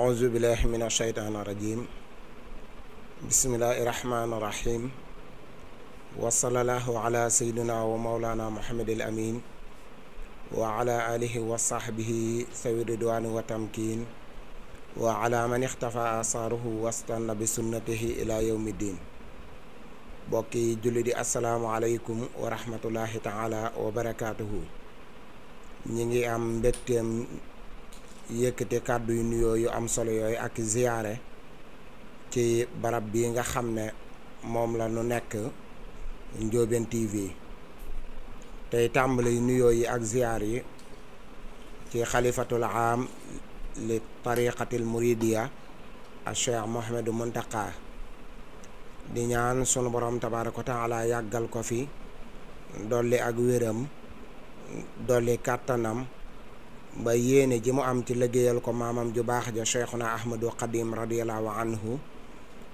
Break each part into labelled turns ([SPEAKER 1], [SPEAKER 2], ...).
[SPEAKER 1] auzu billahi min ashaytaan rajim bismillahi rahmaani rahim wa sallallahu ala sayyidina wa mawlana muhammadil amin wa ala alihi wa sahbihi sawi ridwani wa tamkin wa ala man ixtafa asaaruhu wastanna bi sunnatihi ila yawmi din bokki julli di assalaamu aleykum wa rahmatullahi taala wa barakaatuhu ñi ngi am mbégteem yëkkate kàddu yu nuyoo yu am solo yooyu ak ziyaare ci barab bi nga xam ne moom la nu nekk Ndiobène TV tey tàmbali nuyoo yi ak ziyaar yi ci xalifatul aam li tariqatil muridiya al cheikh Mouhamadou Mountakha di ñaan sunu borom tabaaraka wa taala yàggal ko fi dolli ak wéram dolli kàttanam ba yéene ji mu am ci liggéeyal ko maamam ju baax ja cheikhuna ahmadu qadim radiallahu anhu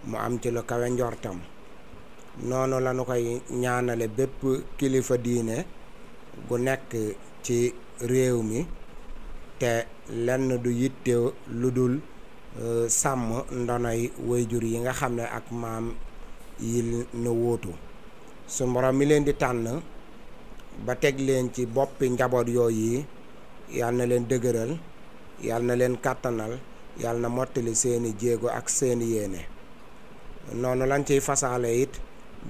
[SPEAKER 1] mu am ci lu kawe njortam noonu la nu koy ñaanale bépp kilifa diine gu nekk ci réew mi te lenn du yitte lu dul sàmm ndonoy wayjur yi nga xam ne ak maam yi nu wóotu su borom mi leen di tànn ba teg leen ci boppi njaboot yooyu yàlla na leen dëgëral yàlla na leen kàttanal yàlla na mottali seeni jéego ak seeni yéene noonu lañ ciy fasaale it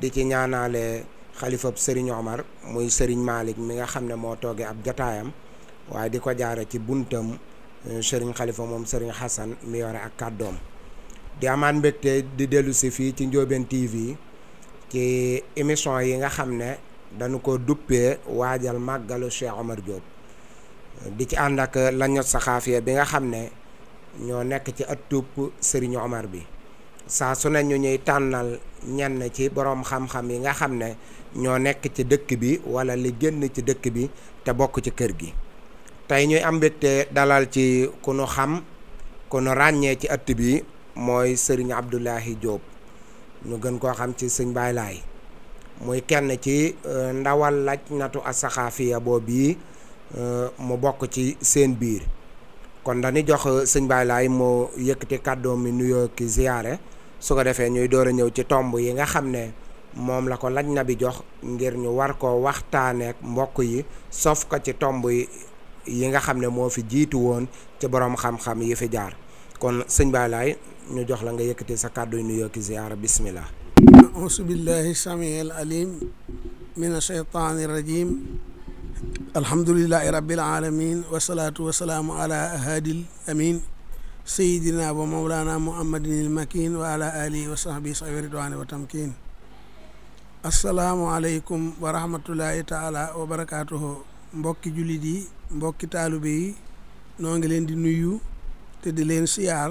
[SPEAKER 1] di ci ñaanaale xalifab sëriñ Omar muy sëriñ Malick mi nga xam ne moo toogee ab jataayam waaye di ko jaare ci buntam sëriñ xalifa moom sëriñ Hassan mi yore ak kàddoom di amaat mbégte di dellu si fii ci Ndiobène TV ci émission yi nga xam ne dañu ko duppee waajal màggalu Cheikh Omar Diop di ci ànd ak lañu saxaafiya bi nga xam ne ñoo nekk ci ëttub sëriñ Omar bi saa su ne ñu ñuy tànnal ñenn ci boroom xam-xam yi nga xam ne ñoo nekk ci dëkk bi wala li génn ci dëkk bi te bokk ci kër gi tey ñuy am mbégte dalal ci ku nu xam ku nu ràññee ci ëtt bi mooy sëriñ Abdoulahi Diop ñu gën koo xam ci sëñ Baay Laay muy kenn ci ndawal lajnatu as-saxaafiya boobu yi mu bokk ci seen biir kon dañuy jox sëñ Baay Laay moo yëkkati kàddoom mi nuyoo ki ziyaare su ko defee ñuy door a ñëw ci tomb yi nga xam ne moom la ko laj na bi jox ngir ñu war koo waxtaaneek mbokk yi sof ko ci tomb yi nga xam ne moo fi jiitu woon ci boroom xam-xam yi fi jaar kon sëñ Baay Laay ñu jox la nga yëkkati sa kàddu yu nuyoo ki ziyaare bismillah
[SPEAKER 2] auzu billahi samiil alim min ashaytaani rajim alhamdulillahi rabbil alamin wasalaatu wasalaamu ala ahadil amin sayidina wa mawlana muhammadin il makin wa ala alihi wa sahbihi sawi ridwani wa tamkin assalaamu aleykum wa rahmatullahi taala wa barakatuhu mbokki jullit yi mbokki taalibe yi noo ngi leen di nuyu te di leen siyaar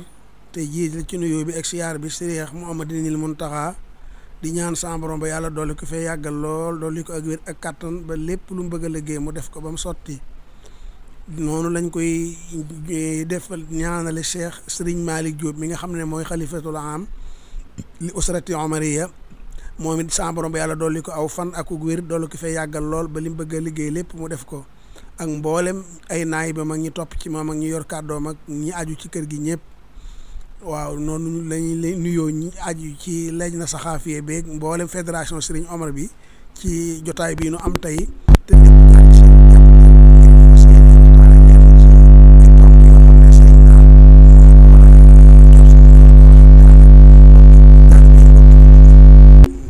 [SPEAKER 2] te jiital ci nuyoo bi ak siyaar bi Cheikh Mouhamadou Mountakha di ñaan sa borom ba yàlla dolli ko fee yàggal lool dolli ko ak wér ak kàttan ba lépp lu mu bëgg a liggéey mu def ko ba mu sotti noonu lañ koy defal ñaanale Cheikh Serigne Malick Diop mi nga xam ne mooy xalifatul am li usrati omariya moom it sa borom ba yàlla dolli ko aw fan ak wér dolli ko fee yàggal lool ba li mu bëgg a liggéey lépp mu def ko ak mboolem ay naay ba mag ñi topp ci moom ak ñi yor kàddoom ak ñi aju ci kër gi ñëpp waaw noonu lañuy nuyoo ñi aju ci lajna saxaafiya beeg mboolem fédération Serigne Omar bi ci jotaay bii nu am tey te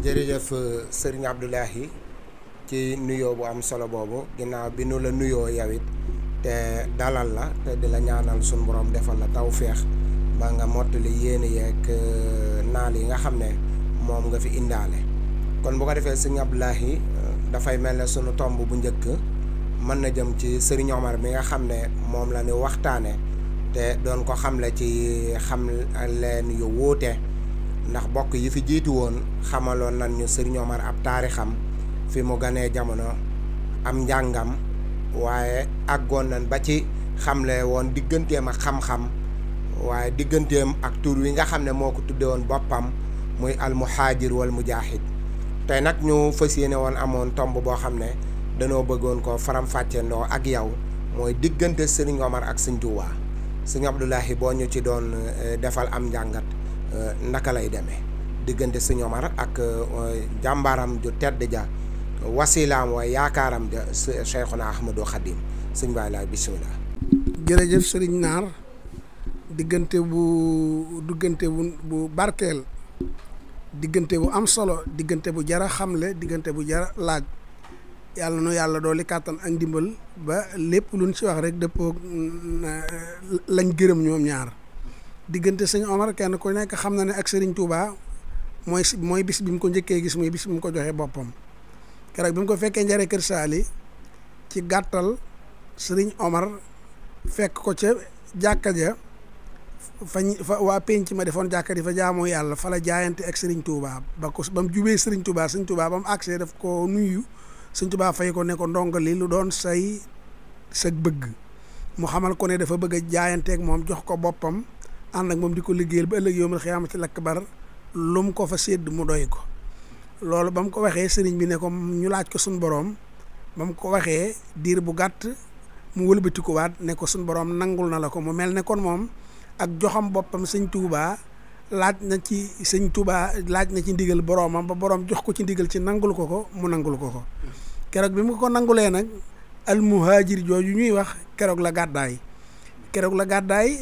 [SPEAKER 1] jërëjëf Serigne Abdoulahi ci nuyoo bu am solo boobu ginnaaw bi nu la nuyoo yawit te dalal la te di la ñaanal suñu borom defal la tawféex ba nga mottali yéene yeeg naal yi nga xam ne moom nga fi indaale kon bu ko defee sëñ Abdoulahi dafay mel ne sunu tomb bu njëkk mën na jëm ci Serigne Omar mi nga xam ne moom la ñu waxtaane te doon ko xamle ci xam leen yu wuute ndax bokk yi fi jiitu woon xamaloon nañ ñu Serigne Omar ab taarixam fi mu ganee jamono am njàngam waaye àggoon nañ ba ci xamle woon digganteem ak xam-xam waaye digganteem ak tur wi nga xam ne moo ko tudde woon boppam muy almuhaajir wal mujaahid tey nag ñu fas yéene woon amoon tomb boo xam ne danoo bëggoon ko faram-fàccendoo ak yow mooy diggante Serigne Omar ak Sëñ Tuubaa sëñ Abdoulahi boo ñu ci doon defal am njàngat naka lay demee diggante sëñ Omar ak jàmbaaram ju tedd ja wasilaam wa yaakaaram ja Cheikhuna Ahmadou Khadim sëñ Baye Laay bisimilah.
[SPEAKER 2] jërëjëf sëriñ Naar diggante bu barkeel diggante bu am solo diggante bu jara xamle diggante bu jara laaj yàlla nu yàlla dooli kàttan ak ndimbal ba lépp luñ ci wax rek dëppoo lañ gërëm ñoom ñaar diggante sëñ Omar kenn ku nekk xam na ne ak sëriñ Touba mooy bis bi mu ko njëkkee gis muy bis bi mu ko joxee boppam keroog bi mu ko fekkee njare kër saali ci gàttal sëriñ Omar fekk ko ca jàkka ja fa waa penc ma defoon jàkka di fa jaamoo yàlla fa la jaayante ak sëriñ Touba ba mu jubee sëriñ Touba ba mu agsee daf ko nuyu sëriñ Touba fay ko ne ko ndongo li lu doon sa bëgg mu xamal ko ne dafa bëgg a jaayanteeg moom jox ko boppam ànd ak moom di ko liggéeyal ba ëllëg yawmal xiyaamati akbar lu mu ko fa sédd mu doy ko loolu ba mu ko waxee sëriñ bi ne ko ñu laaj ko suñ boroom ba mu ko waxee diir bu gàtt mu wëlbatikuwaat ne ko suñ boroom nangul na la ko mu mel ne kon moom ak joxam boppam sëñ Touba laaj na ci ndigal boroomam ba boroom jox ko ci ndigal ci nangul ko mu nangul ko keroog bi mu ko nangulee nag almuhaajir jooju ñuy wax keroog la gàddaay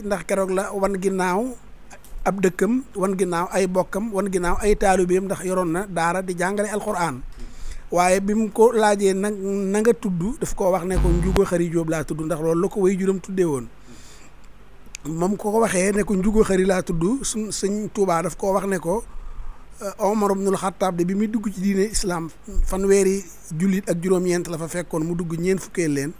[SPEAKER 2] ndax keroog la wan ginnaaw ab dëkkam wan ginnaaw ay bokkam wan ginnaaw ay taalibeem ndax yoroon na daara di jàngale alxuraan waaye bi mu ko laajee nag na nga tudd daf koo wax ne ko Njugo Xari Jóob laa tudd ndax loolu la ko way juram tuddee woon moom ko waxee ne ko Njugo Xari laa tudd sëñ Touba daf koo wax ne ko Omar ibnul Xattaab de bi muy dugg ci diine islam fanweeri jullit ak juróom-ñeent la fa fekkoon mu dugg ñeent fukkee leen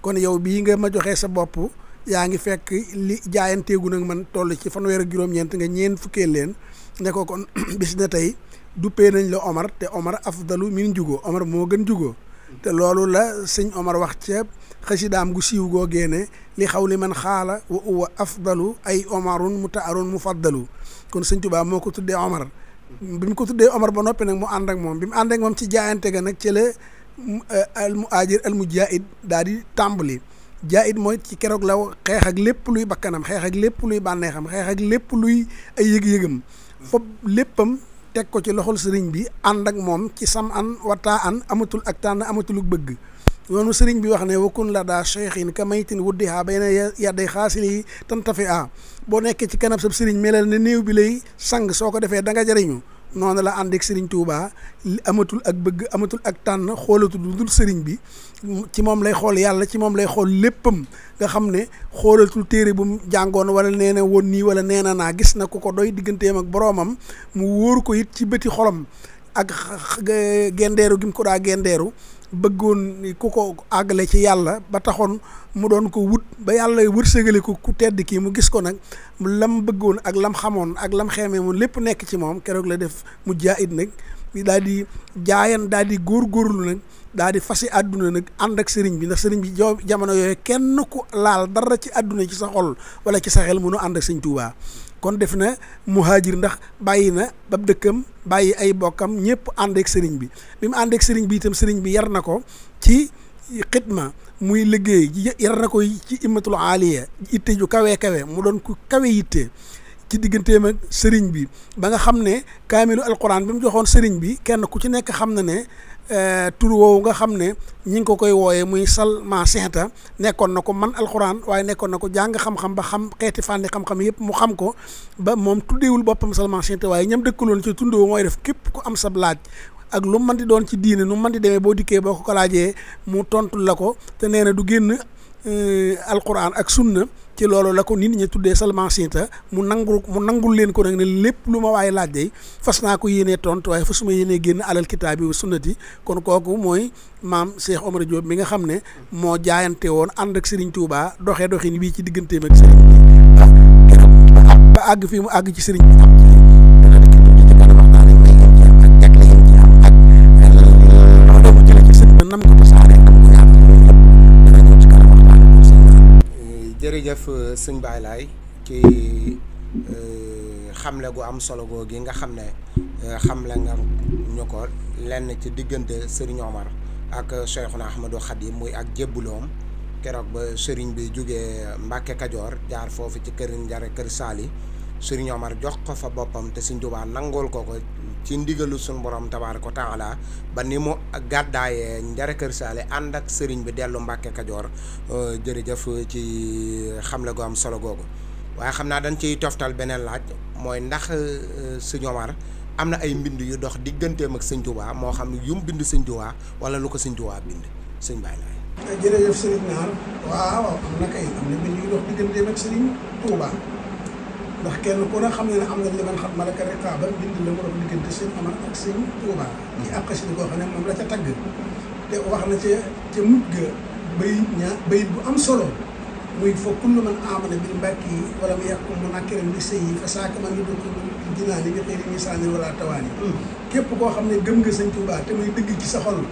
[SPEAKER 2] kon yow bii nga ma joxee sa bopp yaa ngi fekk li jaayanteegu nag man toll ci fanweer ak juróom-ñeent nga ñeent fukkee leen ne ko kon bis na tey duppee nañ la Omar te Omar afdalu min Njugo Omar moo gën Njugo te loolu la sëñ Omar wax ca xasidaam gu siiw goo génne li xaw li man xaala wa uwa afdalu ay Omarun mutaarun mufaddalu kon sëñ Tuubaa moo ko tuddee Omar bi mu ko tuddee Omar ba noppi nag mu ànd ak moom bi mu ànd ak moom ci jaayante ga nag ci la al muhaajir al mujaahid daal di tàmbali jaahid mooy ci keroog la xeex ak lépp luy bakkanam xeex ak lépp luy bànneexam xeex ak lépp luy ay yëg-yëgam foofu léppam teg ko ci loxol sëriñ bi ànd ak moom ci sam an wataa an amatul ak tànn amatul bëgg yoonu sëriñ bi wax ne wakun la daa cheikhin ka maytin wuddiha bayna yadday xaasil yi tantafi a boo nekkee ci kanam sab sëriñ melal ne néew bi lay sang soo ko defee da nga jariñu noonu la ànd ak sëriñ Touba amatul ak bëgg amatul ak tànn xoolatul lu dul sëriñ bi ci moom lay xool yàlla ci moom lay xool léppam nga xam ne xoolatul téere bu mu jàngoon wala nee na woon nii wala nee na naa gis na ku ko doy digganteem ak boroomam mu wóor ko it ci bëti xolam ak gendeeru gi mu ko daa gendeeru bëggoon ku ko àggale ci yàlla ba taxoon mu doon ko wut ba yàlla wërsëgale ko ku tedd kii mu gis ko nag lam bëggoon ak lam xamoon ak lam xeemee moom lépp nekk ci moom keroog la def mu jaayit nag daal di jaayan daal di góorgóorlu nag daal di fasi àdduna nag ànd ak sëriñ bi ndax sëriñ bi jamono yooyu kenn ku laal dara ci àdduna ci sa xol wala ci sa xel mënu ànd ak sëñ Tuubaa kon def na muhaajir ndax bàyyi na ba dëkkam bàyyi ay bokkam ñëpp ànd ak sëriñ bi bi mu ànd ak sëriñ bi itam sëriñ bi yar na ko ci xidma muy liggéey yar na ko ci immatul aaliya itte ju kawe mu doon ku kawe yitte ci digganteem ak sëriñ bi ba nga xam ne kaamilu alquran bi mu joxoon sëriñ bi kenn ku ci nekk xam na ne tur woowu nga xam ne ñi ngi ko koy wooyee muy salma sinta nekkoon na ko man alxuraan waaye nekkoon na ko jàng xam-xam ba xam xeeti fànni xam-xam yëpp mu xam ko ba moom tuddeewul boppam salma sinta waaye ñam dëkkaloon ci tundoo mooy def képp ku am sab laaj ak lu mën di doon ci diine nu mën di demee boo dikkee boo ko laajee mu tontu la ko te nee na du génn alquran ak sunna ci loolu la ko nit ñi tuddee salman sinta mu nangul leen ko nag ne lépp lu ma waaye laaj day fas naa ko yéenee tontu waaye fa suma yéenee génn alal kitaabi wa sunnati kon kooku mooy maam Cheikh Omar Diop mi nga xam ne moo jaayante woon ànd ak Serigne Touba doxee doxin bii ci digganteem ak Serigne bi ba àgg fii mu àgg ci Serigne bi am ci dana dikk tuuti ci kanam waxtaan nañ may yem ci am ak jagle yem ci am ak loolu mu jëlee ci sëñ bi nam ko tasaare nam ko yaatu loolu yëpp dana ñëw ci kanam waxtaan ko sëñ jërëjëf sëñ Baye Laye ci xamle gu am solo googu nga xam ne xamle nga ñu ko lenn ci diggante Serigne Omar ak Cheikhuna Ahmadou Khadim muy ak jébbuloom
[SPEAKER 1] keroog ba sëriñ bi jógee Mbàkke Kajoor jaar foofu ci kër Njare kër Saali sëriñ Omar jox ko fa boppam te Sëñ Tuubaa nangul ko ci ndigalu suñu borom tabaaraka wa taala ba ni mu gàddaayee Njare kër Saali ànd ak sëriñ bi dellu Mbàkke Kajoor. jërëjëf ci xamle gu am solo googu waaye xam naa dañ ciy toftal beneen laaj mooy ndax Sëñ Omar am na ay mbind yu dox digganteem ak Sëñ Tuubaa moo xam yu mu bind Sëñ Tuubaa wala lu ko Sëñ Tuubaa bind sëñ Baye Laay.
[SPEAKER 2] jërëjëf Serigne Naar waaw am na kay am na mbind yu dox digganteem ak Serigne Touba ndax kenn ku ne xam ne am na li man xam ma la ka rekaaba bind la mu dox diggante Sëñ Omar ak Sëñ Touba ci àq si koo xam ne moom la ca tagg te wax na ca mujj ga bayit bu am solo muy fa kullu man amana bil mbàkki wala mu yàqu mu nakkiram li sëy yi fa saaka man ñu dugg jinaani bi xëy ni misaani wala tawaani képp koo xam ne gëm nga Sëñ Touba te muy dëgg ci sa xol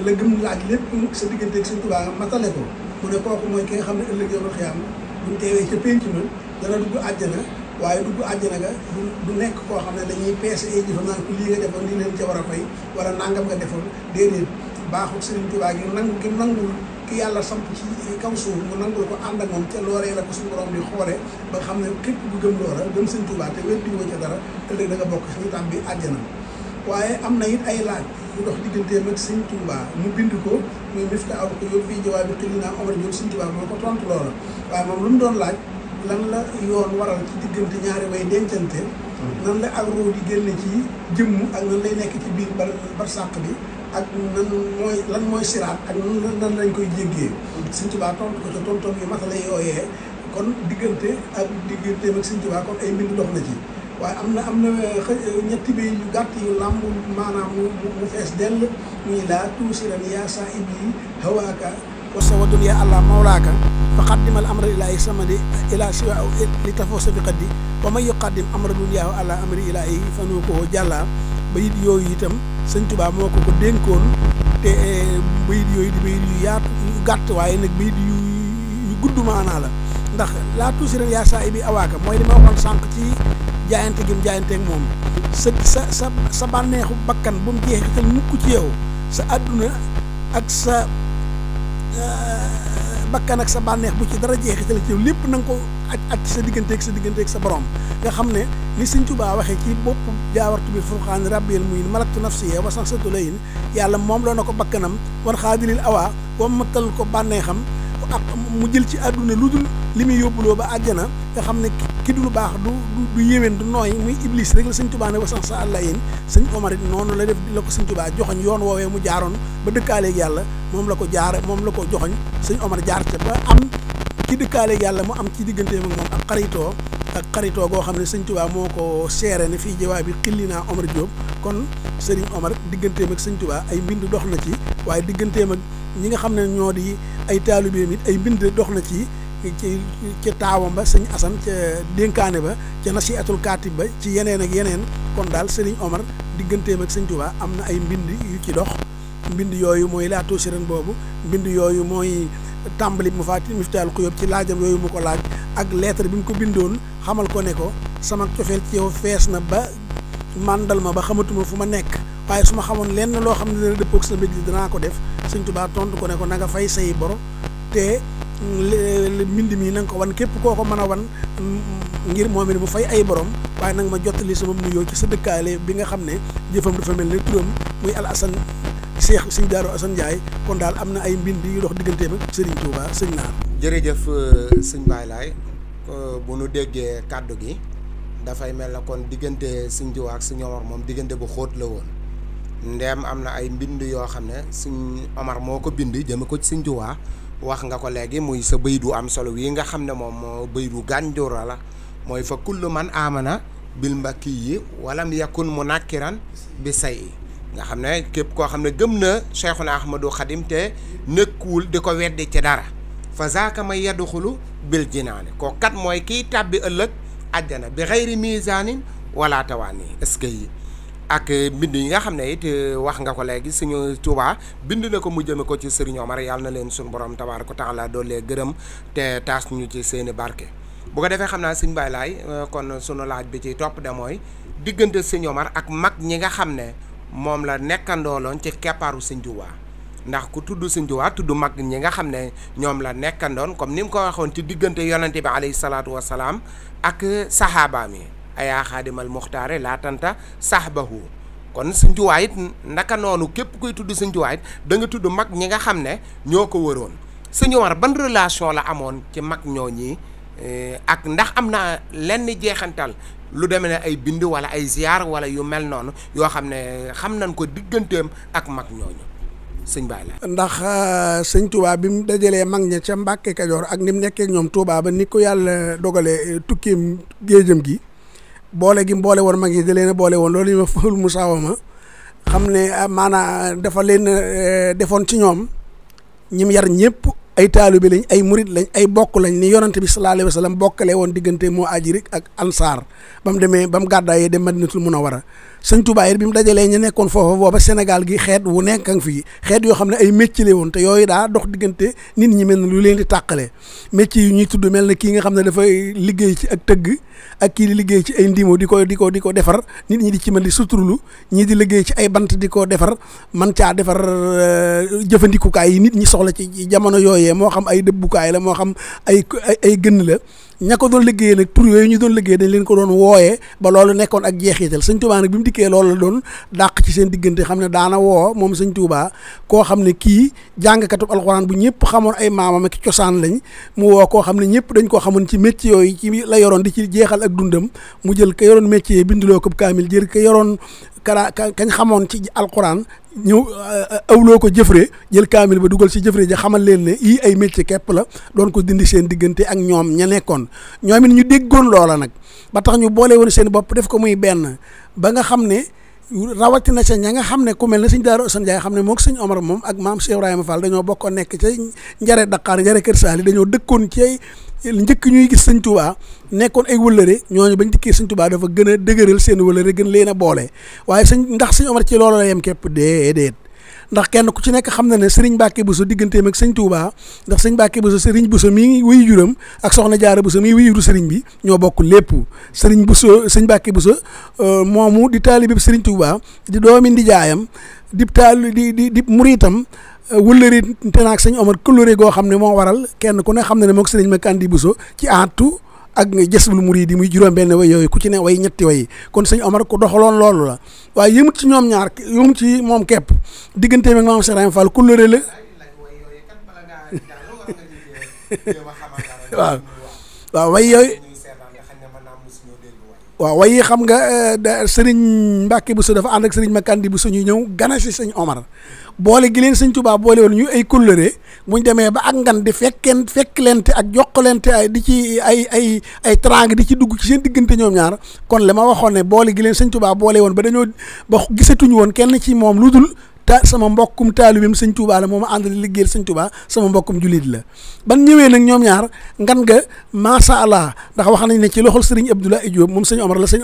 [SPEAKER 2] la gëm laaj lépp sa diggante ak Sëñ Touba nga matale ko mu ne kooku mooy ki nga xam ne ëllëg yow la xiyaam buñ teewee ca pénc ma dana dugg àjjana waaye dugg àjjana ga du nekk koo xam ne dañuy peese ay jëfam naan ko lii nga defoon lii leen ca war a fay wala nangam nga defoon déedéet baaxul Sëñ Touba gi nangul ki yàlla samp ci kaw suuf mu nangul ko ànd ak moom ca loolee la ko suñu borom di xoole ba xam ne képp bu gëm loola gëm Sëñ Touba te weddi woo ca dara ëllëg da nga bokk suñu tam bi àjjana waaye am na it ay laaj yu dox digganteem ak Sëñ Touba mu bind ko muy Miftahul Qulub fii jawaabi xilina Omar Diop Sëñ Touba moo ko tontu loola waaye moom lu mu doon laaj lan la yoon waral ci diggante ñaari way dencante nan la ak ruu di génne ci jëmm ak nan lay nekk ci biir bar sàq bi ak lan mooy siraat ak nan lañ koy jéggee Sëñ Touba tontu ko ca tontoom yu matale yooyee kon digganteem ak Sëñ Touba kon ay mbind dox na ci waaye am na ñetti bay yu gàtt yu làmb maanaam mu fees dell muy laa tuusiran yaa saa ibi hawaaka wasa wa dunya allah mawlaaka fa qaddimal amra ilaahi samadi ila siwa aw li tafoo sa bi qaddi wa man yuqaddim amra dunyaahu ala amri ilaahi fa nu ko jàlla bayit yooyu itam Sëñ Touba moo ko dénkoon te bayit yooyu di bayit yu yaatu yu gàtt waaye nag bayit yu gudd maanaa la ndax laa tuusiran yaa saa ibi awaaka mooy li ma waxoon sànq ci jaayante gi mu jaayanteeg moom sa bànneexu bakkan bu mu jeexital mukk ci yow sa àdduna ak sa bakkan ak sa bànneex bu ci dara jeexital ci yow lépp na nga ko aj sa digganteeg sa borom nga xam ne ni Sëñ Touba waxee ci bopp jaawartu bi furqaan rabbil muyin malaktu nafsiya wa sansatu layin yàlla moom la na ko bakkanam wan xaadilil awa wa matal ko bànneexam ak mu jël ci àdduna lu dul li muy yóbbuloo ba àjjana nga xam ne ki du lu baax du yéwén du nooy muy iblis rek la Sëñ Touba ne wa sax sa àlla yéen Sëñ Omar it noonu la def la ko Sëñ Touba joxoñ yoon woowee mu jaaroon ba dëkkaaleeg yàlla moom la ko joxoñ Sëñ Omar jaar te ba am ci dëkkaaleeg yàlla mu am ci digganteem ak moom ak xaritoo goo xam ne Sëñ Touba moo ko seere ne fii jawaab bi xilli naa Omar Diop kon Serigne Omar digganteem ak Sëñ Touba ay mbind dox na ci waaye digganteem ak ñi nga xam ne ñoo di ay taalibeem it ay mbind dox na ci ca taawam ba Sëñ Asan ca dénkaane ba ca nasihatul kaatib ba ci yeneen ak yeneen kon daal Serigne Omar digganteem ak Sëñ Touba am na ay mbind yu ci dox mbind yooyu mooy laa tuusiran boobu mbind yooyu mooy tàmbali mu faati Miftahul Qulub ci laajam yooyu mu ko laaj ak lettre bi mu ko bindoon xamal ko ne ko sama cofeel ci yow fees na ba màndal ma ba xamatuma fu ma nekk waaye su ma xamoon lenn loo xam ne dana dëppoog sa mbég danaa ko def Sëñ Touba tontu ko ne ko na nga fay say bor te mbind mi na nga ko wan képp koo ko mën a wan ngir moom it mu fay ay borom waaye nag ma jottali sama nuyoo ci sa dëkkaale bi nga xam ne jëfam dafa mel ne turam muy Al Asan Cheikh Sëñ Daaru Asan Njaay kon daal am na ay mbind yu dox digganteem ak Serigne Touba sëñ Naar.
[SPEAKER 1] jërëjëf sëñ Baye Laay bu nu déggee kàddu gi dafay mel na kon diggante Sëñ Touba ak Sëñ Omar moom diggante bu xóot la woon ndeem am na ay mbind yoo xam ne Sëñ Omar moo ko bind jëme ko ci Sëñ Touba wax nga ko léegi muy sa baydu am solo wi nga xam ne moom baydu gànjoora la mooy fa kullu man amana bil mbakki yi walam yakun munakkiran bi say nga xam ne képp koo xam ne gëm na Cheikhuna Ahmadou Khadim te nekkuwul di ko weddi ci dara fa zaaka may yadxulu bil jinaani koo kat mooy kiy tàbbi ëllëg àjjana bi xayri misaanin wala tawaani est-ce que yi ak mbind yi nga xam ne it wax nga ko léegi suñu Touba bind na ko mu jëme ko ci Serigne Omar yàlla na leen suñu borom tabaaraka taala doolee gërëm te taas ñu ci seeni barke bu ko defee xam naa Sëñ Baye Laay kon sunu laaj bi ci topp de mooy diggante Sëñ Omar ak mag ñi nga xam ne moom la nekkandooloon ci keppaaru Sëñ Touba ndax ku tudd Sëñ Tuubaa tudd mag ñi nga xam ne ñoom la nekkandoon comme ni mu ko waxoon ci diggante yonente bi alayhi salaatu wasalaam ak saxaabaam yi ayaa xaadimal muxtaare laa tanta sahbahu kon Sëñ Tuubaa it naka noonu képp kuy tudd Sëñ Tuubaa it da nga tudd mag ñi nga xam ne ñoo ko wëroon. Sëñ Omar ban relation la amoon ci mag ñooñi ak ndax am na lenn jeexantal lu demee ne ay bind wala ay ziar wala yu mel noonu yoo xam ne xam nañ ko digganteem ak mag ñooñu sëñ Baye la.
[SPEAKER 2] ndax sëñ Touba bi mu dajalee mag ña ca Mbàkke Kajoor ak ni mu nekkee ak ñoom Touba ba ni ko yàlla dogalee tukkiim géejam gi boole gi mu boole woon mag yi da leen a boole woon loolu ñu ma ful mu saawama xam ne maanaam dafa leen defoon ci ñoom ñim yar ñëpp ay taalibe lañ ay murit lañ ay bokk lañ ni yonante bi sallallahu alayhi wa sallam bokkale woon diggante moo ajirik ak ansaar ba mu demee ba mu gàddaayee dem Madinatul Munawwara sëñ Touba it bi mu dajalee ñu nekkoon foofa booba Sénégal gi xeet wu nekk nga fii xeet yoo xam ne ay métier la woon te yooyu daa dox diggante nit ñi mel ne lu leen di tàqale métier yu ñuy tudd mel na kii nga xam ne dafay liggéey ci ak tëgg ak kii di liggéey ci ay ndimo di ko defar nit ñi di ci mën di suturlu ñii di liggéey ci ay bant di ko defar man caa defar jëfandikukaay yi nit ñi soxla ci jamono yooyee moo xam ay dëbbukaay la moo xam ay gën la ña ko doon liggéeyee nag tur yooyu ñu doon liggéey dañ leen ko doon wooyee ba loolu nekkoon ak jeexital sëñ Touba nag bi mu dikkee loolu la doon dàq ci seen diggante xam ne daana woo moom sëñ Touba koo xam ne kii jàngkatub alxuraan bu ñëpp xamoon ay maamam ak cosaan lañ mu woo koo xam ne ñëpp dañ koo xamoon ci métier yooyu ci la yoroon di ci jeexal ak dundam mu jël ka yoroon métier binduloo ko kaamil jël ka yoroon kañ xamoon ci alxuraan ñëw awloo ko jëfre jël kaamil ba dugal ci jëfre ja xamal leen ne yii ay métier képp la doon ko dindi seen diggante ak ñoom ña nekkoon ñoom it ñu déggoon loola nag ba tax ñu boole woon seen bopp def ko muy benn ba nga xam ne rawatina sa ña nga xam ne ku mel ne sëñ Daaru Asan Njaay xam ne moom sëñ Omar moom ak maam Cheikh Ibrahima Fall dañoo bokkoon nekk ca njare Dakar njare Kër Saali dañoo dëkkoon ci njëkk ñuy gis sëñ Touba nekkoon ay wëllëre ñooñu bañ dikkee sëñ Touba dafa gën a dëgëral seen wëllëre gën leen a boole waaye ndax sëñ Omar ci loolu la yem képp déedéet ndax kenn ku ci nekk xam na ne Serigne Mbacke Bousso digganteem ak sëñ Touba ndax sëñ Mbacke Bousso Serigne Bousso mii wuyu juram ak soxna Jaara Bousso mii wuyu Serigne bi ñoo bokk lépp Serigne Bousso sëñ Mbacke Bousso moomu di taalibe Serigne Touba di doomi ndijaayam di muriitam wëllëri te naag sëñ Omar këllëre goo xam ne moo waral kenn ku ne xam na ne moog Serigne Makandi Bousso ci aatu ak Jazbul Muriid muy juróom benn way yooyu ku ci ne way ñetti way kon sëñ Omar ku doxaloon loolu la waaye yëmut ci ñoom ñaar yëmut ci moom képp digganteem ak maam Cheikh Ibrahima Fall kullëre la waaw way yooyu waaw way yi xam nga Serigne Mbacke Bousso dafa ànd ak Serigne Makandi Bousso ñu ñëw gana si sëñ Omar boole gi leen sëñ Touba boole woon ñu ay kullëre buñ demee ba ak ngan di fekklente ak jokkalente ay di ci ay trang di ci dugg ci seen diggante ñoom ñaar kon li ma waxoon ne boole gi leen sëñ Touba boole woon ba dañoo ba gisatuñu woon kenn ci moom lu dul sama mbokkum taalibeem sëñ Touba la moom ànd di liggéeyal sëñ Touba sama mbokkum jullit la ban ñëwee nag ñoom ñaar ngan nga macha allah ndax wax nañ ne ci loxol Serigne Abdoulaye Diop moom sëñ Omar la sëñ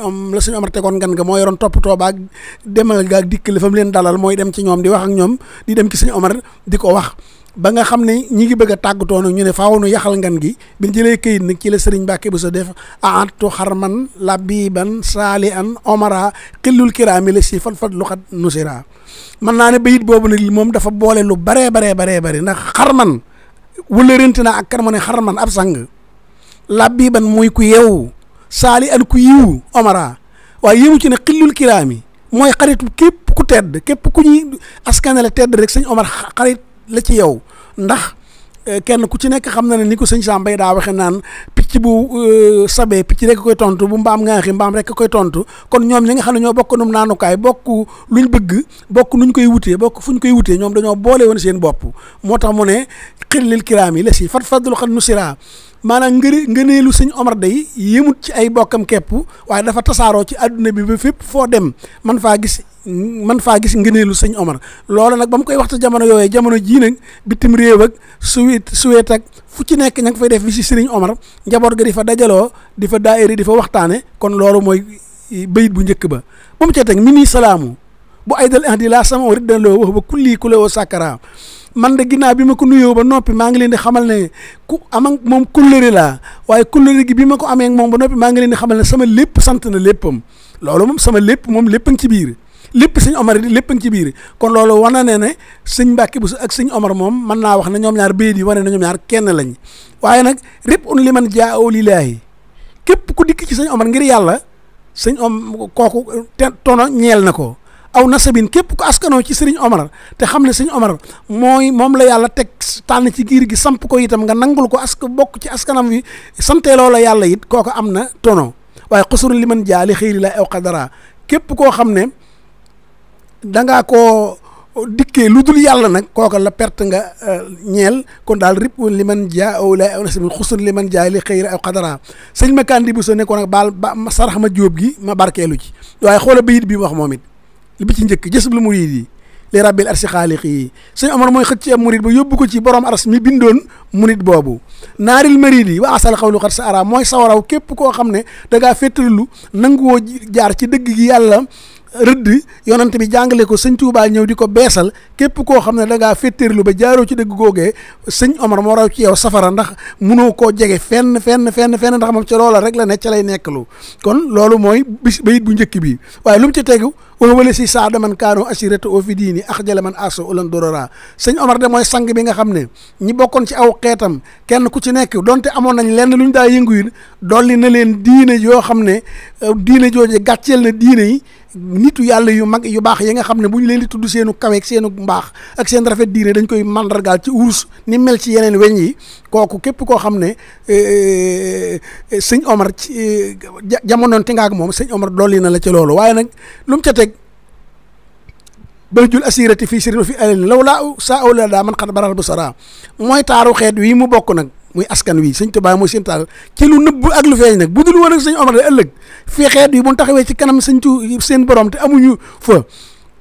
[SPEAKER 2] Omar tegoon ngan nga moo yoroon toppatoo baag demal gaag dikk li fa mu leen dalal mooy dem ci ñoom di wax ak ñoom di dem ci sëñ Omar di ko wax ba nga xam ne ñi ngi bëgg a tàggatoo nag ñu ne faaw nu yaxal ngan gi biñ jëlee këyit nag ci la Serigne Mbacke Bousso def aatu xarman labiban saali an omara xillul kiraami la si fat luxat nusira mën naa ne bayit boobu nag moom dafa boole lu baree ndax xarman wala rent na ak kan mu ne xarman ab sang labiban muy ku yeewu saali an ku yiwu omara waaye yému ci ne xillul kiraami mooy xaritu képp ku tedd képp ku ñuy askanale tedd rek sëñ Omar xarit la ci yow ndax kenn ku ci nekk xam na ne ni ko sëñ Sambay daa waxe naan picc bu sabee picc rek koy tontu bu mbaam ngaaxi mbaam rek koy tontu kon ñoom ñi nga xam ne ñoo bokk num naanukaay bokk luñ bëgg bokk nuñ koy wutee bokk fuñ koy wutee ñoom dañoo boole woon seen bopp moo tax mu ne xillil kiraam yi la si fadlu xat nu sira maanaam ngëneelu sëñ Omar day yëmut ci ay bokkam képp waaye dafa tasaaroo ci àdduna bi ba fépp foo dem man faa gis ngëneelu sëñ Omar loola nag ba mu koy waxtu jamono yooyee jamono jii nag bitim réew ak suweet ak fu ci nekk ña ngi fay def bi si sëriñ Omar njaboot ga di fa dajaloo di fa daayira di fa waxtaane kon loolu mooy bayit bu njëkk ba mu ca teg mini salaamu bu aydal indi laa sama warit dan loo wax ba kulli ku lewoo sàkkara man de ginnaaw bi ma ko nuyoo ba noppi maa ngi leen di xamal ne ku am ak moom kullëre laa waaye kullëre gi bi ma ko amee ak moom ba noppi maa ngi leen di xamal ne sama lépp sant na léppam loolu moom sama lépp moom lépp a ngi ci biir lépp sëñ Omar lépp a ngi ci biir kon loolu wane ne sëñ Mbàkke Buso ak sëñ Omar moom mën naa wax ne ñoom ñaar bayit yi wane na ñoom ñaar kenn lañ waaye nag rib un li man jaa aw lillaahi képp ku dikk ci sëñ Omar ngir yàlla sëñ kooku tono ñeel na ko aw nasabin képp ku askanoo ci sëriñ Omar te xam ne sëñ Omar moom la yàlla teg tànn ci giir gi samp ko itam nga nangul ko bokk ci askanam wi sante loola yàlla it kooku am na tono waaye xusuru li man jaa li xëyri la aw xadara képp koo xam ne dangaa koo dikkee lu dul yàlla nag kooka la perte nga ñeel kon daal rib li man jaa aw la aw nasabin xusuru li man jaa li xëyri aw xadara sëñ ma kandi bu so ne ko nag baal ba sarax ma jóob gi ma barkeelu ci waaye xoola bayit bi wax moom it li bi ci njëkk jësbul murid yi li rabbil arsi xaaliq yi sëñ Omar mooy xëcc am murid ba yóbbu ko ci borom aras mi bindoon murid boobu naaril marid yi wa asal xawlu xat sa ara mooy sawaraw képp koo xam ne da ngaa féttarlu nanguwoo jaar ci dëgg gi yàlla rëdd yonent bi jàngale ko sëñ Tuubaa ñëw di ko beesal képp koo xam ne da ngaa féttarlu ba jaaroo ci dëgg googee sëñ Omar moo raw ci yow safara ndax munoo koo jege fenn ndax moom ci loola rek la ne ca lay nekkalu kon loolu mooy bayit bu njëkk bi waaye lu mu ci tegu wala si saada man kaano asirata o fi diini axjala man aso ulan dorora sëñ Omar de mooy sang bi nga xam ne ñi bokkoon ci aw xeetam kenn ku ci nekk donte amoon nañ lenn lu ñu daa yëngu yi dolli na leen diine yoo xam ne diine jooje gàcceel na diine yi nitu yàlla yu mag yu baax yi nga xam ne bu ñu leen di tudd seenu kaweeg seenu mbaax ak seen rafet diine dañ koy mandargaal ci urus ni mel ci yeneen weñ yi kooku képp koo xam ne sëñ Omar ci jamonoon te nga ak moom sëñ Omar dolli na la ci loolu waaye nag lu mu ca teg bëjul asirati fii sirin fi alal law laa saa aw la daa man xat baral bu sara mooy taaru xeet wi mu bokk nag muy askan wi sëñ Tuubaa mooy seen taal ci lu nëbb ak lu feeñ nag bu dul woon ak sëñ Omar de ëllëg fii xeet wi bu taxawee ci kanam seen borom te amuñu fa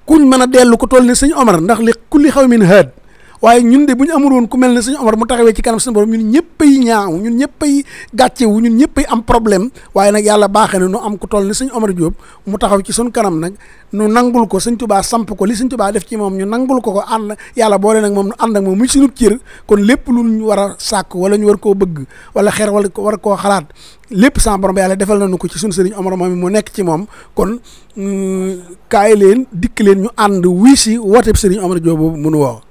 [SPEAKER 2] kuñ mën a dellu ko toll ne sëñ Omar ndax li kulli xaw min haad waaye ñun de bu ñu amul woon ku mel ne sëñ Omar mu taxawee ci kanam seen borom ñun ñëppay ñaaw ñun ñëppay gàccewu ñun ñëppay am problème waaye nag yàlla baaxee na nu am ku toll ne sëñ Omar Diop mu taxaw ci suñ kanam nag nu nangul ko sëñ Tuubaa samp ko li sëñ Tuubaa def ci moom ñu nangul ko ànd yàlla boole nag moom nu ànd ak moom muy sunub cër kon lépp lu ñu war a sàkk wala ñu war koo bëgg wala xeer wala war koo xalaat lépp sama borom ba yàlla defal nañu ko ci suñu sëriñ Omar moom mu nekk ci moom kon kaay leen dikk leen ñu ànd wii si wooteeb sëriñ Omar Diop boobu mënu woo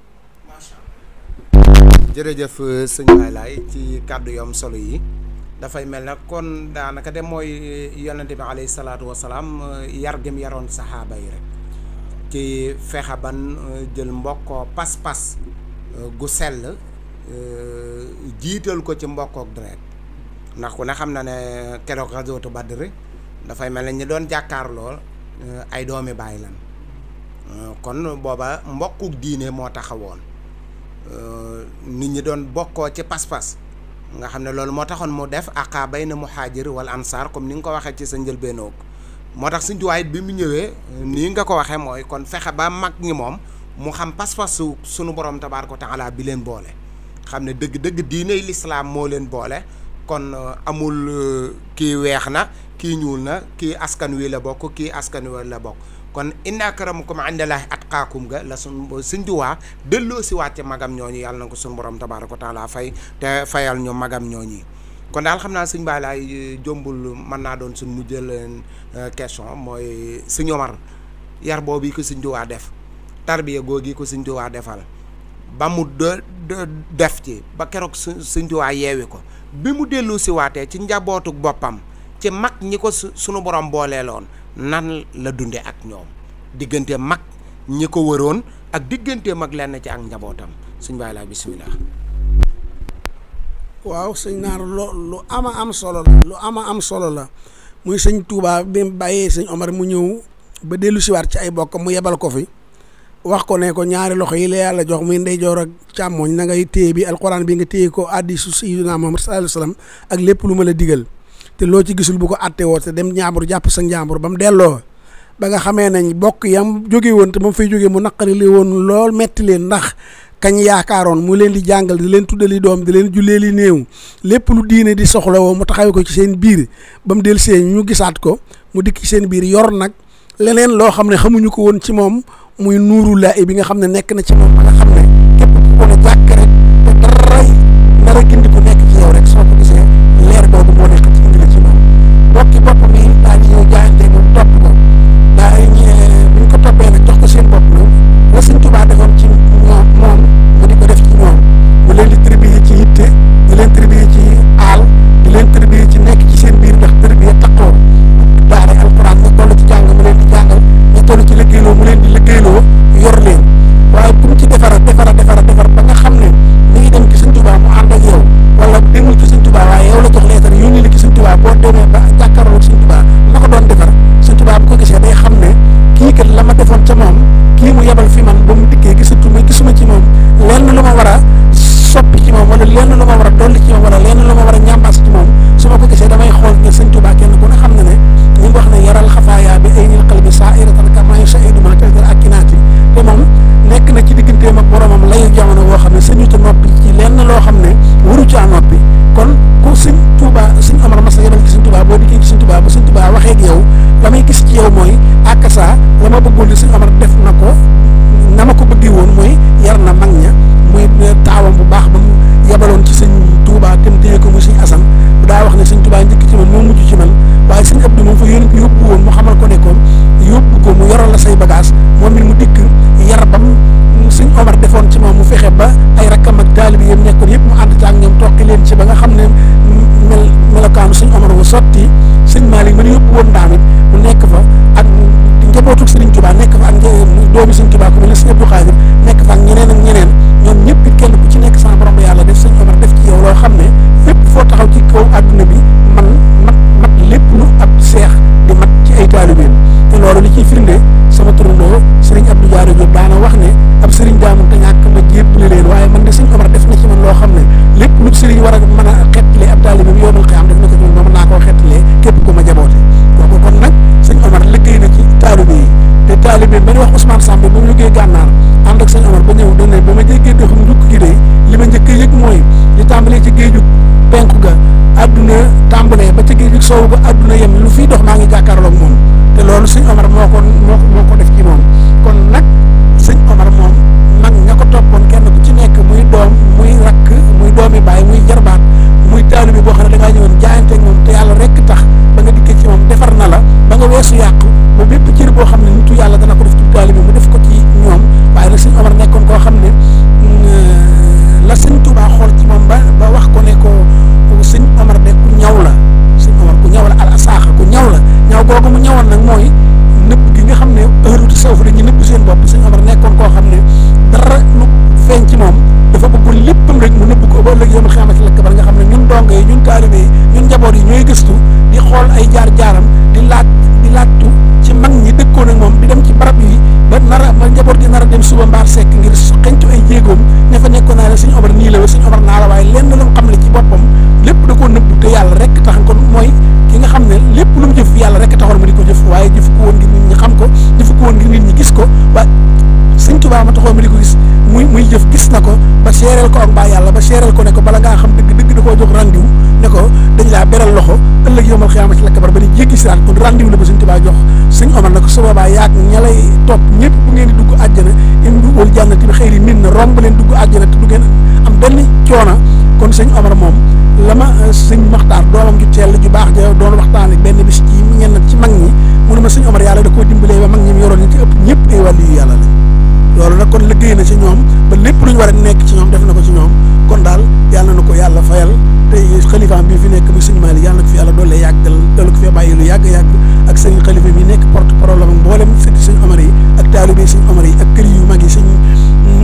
[SPEAKER 1] jërëjëf sëñ Baye Laye ci kàddu yu am solo yi dafay mel nag kon daanaka de mooy yonente bi alayhi salaatu wasalaam yar gëm yaroon saxaaba yi rek ci fexe ban jël mbokkoo pas-pas gu sell jiital ko ci mbokkook deret ndax ku ne xam na ne keroog gazwatu Badr dafay mel ne ñi doon jàkkaarloo ay doomi baay lan kon booba mbokkuk diine moo taxawoon nit ñi doon bokkoo ci pas-pas nga xam ne loolu moo taxoon mu def aqaa bayna muhaajir wal ansaar comme ni nga ko waxee ci sa njëlbéenoog moo tax suñu tuwaay bi mu ñëwee nii nga ko waxee mooy kon fexe ba mag ñi moom mu xam pas-pasu sunu borom tabaaraka wa taala bi leen boole xam ne dëgg-dëgg diiney lislaam moo leen boole kon amul kii weex na kii ñuul na kii askan wi la bokk kii askan wi la bokk kon inna akramakum indallaahi atqaakum ga la suñ duwaa delloo si waat magam ñooñu yàlla na ko suñu borom tabaaraka wa taala fay te fayal ñu magam ñooñi kon daal xam naa sëñ Baye Laye jombul mën naa doon suñ mujjël question mooy sëñ Omar yar boobu ko sëñ duwaa def tarbiya googi ko sëñ duwaa defal ba mu def ci ba keroog sëñ duwaa yeewi ko bi mu delloo si waatee ci njabootuk boppam ci mag ñi ko suñu borom booleeloon nan la dunde ak ñoom diggante mag ñi ko wëroon ak diggante mag lenn ci ak njabootam sëñ Baye Laye bisimilah.
[SPEAKER 2] waaw sëñ Naar lu ama am solo la muy sëñ Touba bi mu bàyyee sëñ Omar mu ñëw ba dellu siwaat ci ay bokk mu yebal ko fi wax ko ne ko ñaari loxo yi la yàlla jox muy ndeyjoor ak càmmooñ na ngay téye bi alxuraan bi nga téye ko hadiisu Sayyidina Muhammad sallallahu alayhi wasallam ak lépp lu ma la digal te loo ci gisul bu ko àtte woo te dem njàmbur jàpp sa njàmbur ba mu delloo ba nga xamee nañ bokk yam jóge woon te moom fay jógee mu naqari li woon lool metti leen ndax kañ yaakaaroon mu leen di jàngal di leen tuddali doom di leen jullee li néew lépp lu diine di soxla woo mu taxawee ko ci seen biir ba mu del seen ñu gisaat ko mu dikk ci seen biir yor nag leneen loo xam ne xamuñu ko woon ci moom muy nuuru laa bi nga xam ne nekk na ci moom ba nga xam ne képp ku ko ne jàkk rek te dara nar a gindi ku nekk ci yow rek soo ko gisee leer boobu moo nekk ci indi la ci moom bokki boppam yi daa ñu ñëw jaayante moom topp ko daa buñ ko topp setti sëñ Malick ma ñu yóbbu woon ndaamit mu nekk fa ak njabootu Sëriñ Tuubaa nekk fa ak doomi Sëriñ Tuubaa ku mel ne sëñ Abdou Khadir nekk fa ak ñeneen ak ñeneen ñoom ñëpp it kenn ku ci nekk sama borom ba yàlla def sëñ Omar def ci yow loo xam ne fépp foo taxaw ci kaw àdduna bi mat lépp lu ab seex di mat ci ay taalibeem te loolu li ciy firnde sama turandoo Sëriñ Abdou Diarra Diop daana wax ne ab sëriñ daamul te ñàkk ma jébbale leen waaye man de sëñ Omar def na ci man loo xam ne lépp lu sëriñ war a mën a xettalee ab taalibeem yoonal xiyaam def na ko ci man ba mën naa koo xettalee képp ku ma jaboote kooku kon nag sëñ Omar liggéey na ci taalibe yi te taalibeem ba ñu wax Ousmane Samb ba mu liggéey gànnaar ànd ak sëñ Omar ba ñëw dane ba ma jéggee dexum ndukk gi de li ma njëkk a yëg mooy li tàmbalee ci géeju penku ga àdduna tàmbalee ba ci géeju soowu ga àdduna yem lu fiy dox maa ngi jàkkaarloog moom te loolu sëñ Omar moo ko def ci moom kon nag sëñ Omar moom mag ña ko toppoon kenn ku ci nekk muy doom muy rakk muy doomi baay muy jarbaat muy taalibe boo xam ne da ngaa ñëwoon jaayanteeg moom te yàlla rekk tax ba nga dikkee ci moom defar na la ba nga weesu yàqu ba bépp cër boo xam ne nitu yàlla dana ko def ci taalibe mu def ko ci ñoom waaye nag sëñ Omar nekkoon koo xam ne la sëñ Tuubaa xool ci moom ba wax ko ne ko sëñ Omar de ku ñaw la sëñ Omar ku ñaw la al asaaxa ku ñaw la ñaw googu mu ñawoon nag mooy nëbb gi nga xam ne heure sawf dañuy nëbb seen bopp sëñ Omar nekkoon koo xam ne dara lu feeñ ci moom dafa bëggoon léppam rek mu nëbb ko ba ëllëg yawmal qiyaamati lakbar nga xam ne ñun dongo yi ñun taalibe yi ñun njaboot yi ñooy gëstu di xool ay jaar-jaaram di laajtu ci mag ñi dëkkoon ak moom di dem ci barab yi ba njaboot gi nar a dem suba mbaar sekk ngir xeñtu ay jéegoom ña fa nekkoon naa ne sëñ Omar nii la wa sëñ Omar naa la waaye lenn lu mu xam ne ci boppam lépp da koo nëbb te yàlla rek tax kon mooy ki nga xam ne lépp lu mu jëf yàlla rek taxoon ma di ko jëf waaye jëf ko woon ngir nit ñi xam ko jëf ko woon ngir nit ñi gis ko waaye sëñ Tuubaa ma taxoon ma di ko gis muy jëf gis na ko ba seereel ko ak mbaa yàlla ba seereel ko ne ko bala ngaa xam dëgg da koo jox rendez-vous ne ko dañ laa beral loxo ëllëg yawmal qiyaamati lakbar ba ni jéggi siraat kon rendez-vous la ba sëñ Tuubaa jox sëñ Omar na ko su boobaa yaag ña lay topp ñëpp bu ngeen di dugg àjjana imduul jannati bi xëyri min na romb leen dugg àjjana te du ngeen am benn coono kon sëñ Omar moom la ma sëñ Maxtaar doomam ju teel ju baax ja doon waxtaane benn bis ci ñenn ci mag ñi mu ne ma sëñ Omar yàlla da koo dimbalee ba mag ñi mu yoroon ñi ci ëpp ñëpp ay wàllu yu yàlla lañ loolu nag kon liggéey na ci ñoom ba lépp lu ñu war a nekk ci ñoom def na ko ci ñoom kon daal yàlla na ko yàlla fayal te xalifaam bi fi nekk muy sëñ Malick yàlla na ko fi yàlla doole yàggal doole ko fi bàyyi lu yàgg ak sëñ xalifa mi nekk porte parole am mboolem sëti sëñ Omar yi ak taalibe sëñ Omar yi ak kër yu mag yi sëñ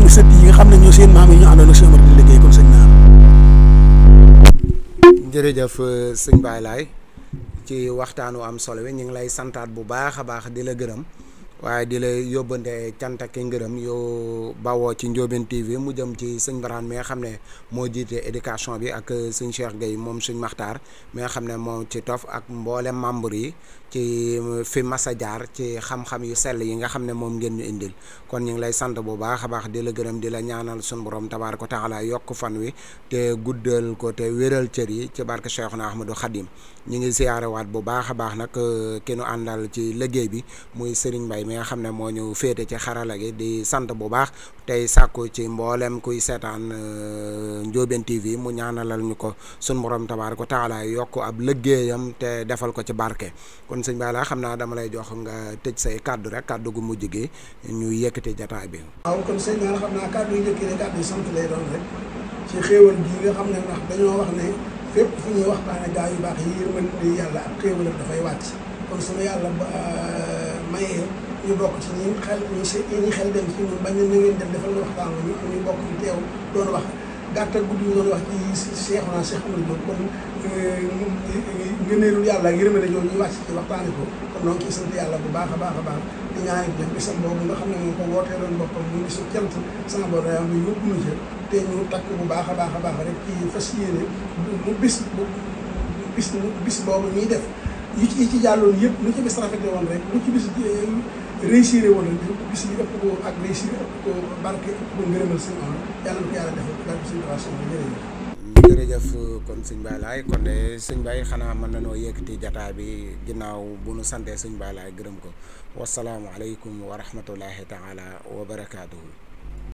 [SPEAKER 2] sët yi nga xam ne ñoo seen maam yi ñu àndoon ak sëñ Omar di liggéey kon sëñ naar
[SPEAKER 1] jërëjëf sëñ Baye Laye ci waxtaanu am solo wi ñu ngi lay santaat bu baax a baax di la gërëm waaye di la yóbbante cant ak ngërëm yoo bawoo ci Ndiobène TV mu jëm ci sëñ Barane mi nga xam ne moo jiite éducation bi ak sëñ Cheikh Gueye moom sëñ Maxtaar mi nga xam ne moo ci tof ak mboolem membre yi ci fi masa jaar ci xam-xam yu sell yi nga xam ne moom ngeen ñu indil kon ñu ngi lay sant bu baax a baax di la gërëm di la ñaanal sun borom tabaaraka taala yokk fan wi te guddal ko te wéral cër yi ci barke Cheikhuna Ahmadou Khadim ñu ngi siyaarewaat bu baax a baax nag ki nu àndal ci liggéey bi muy Serigne Mbaye mi nga xam ne moo ñu féete ci xarala gi di sant bu baax tey sàkku ci mboolem kuy seetaan Ndiobène TV mu ñaanalal ñu ko sun borom tabaaraka taala yokk ab liggéeyam te defal ko ci barke kon sëñ Ba la xam naa dama lay jox nga tëj say kàddu rek kàddu gu mujj gi ñu yëkkati jataay bi.
[SPEAKER 2] waaw kon sëñ Ba xam naa kàddu yu njëkk yi kàddu yi sant lay doon rek ci xéewal gi nga xam ne ndax dañoo wax ne fépp fu ñuy waxtaane gaa yu baax yi yërmande yàlla ak xéewal dafay wàcc kon su ma yàlla mayee ñu bokk ci ñi xel dem ci ñun bañ na ngeen def defal na waxtaan la ñu bokk ci teew doon wax gàtt ak guddi ñu doon wax ci Seexuna Seex Amadu kon ngëneelu yàlla ak yërmande jooju ñu wàcc ci waxtaane ko kon noo ngi ciy sant yàlla bu baax a baax a baax di ñaan it nag bisam boobu nga xam ne moom ko wooteeloon boppam muy bisu cant sama borom bi yóbbu ñu ca te ñu takk bu baax a baax a baax rek ci fas yéene mu bis boobu ñuy def yi ci jàlloon yëpp lu ci bis rafete woon rek lu ci bis réussir woon rek bis yi ëpp ko ak réussir ëpp ko barke ëpp ko ngërëmal sëñ Omar yàlla na ko yàlla defal barke sëñ relation bi
[SPEAKER 1] jërëjëf kon sëñ Baye Laye kon de sëñ Baye xanaa mën nañoo yëkkati jataay bi ginnaaw bu nu santee sëñ Baye Laye gërëm ko wasalaamualeykum wa rahmatullahi taala wa barakaatuhu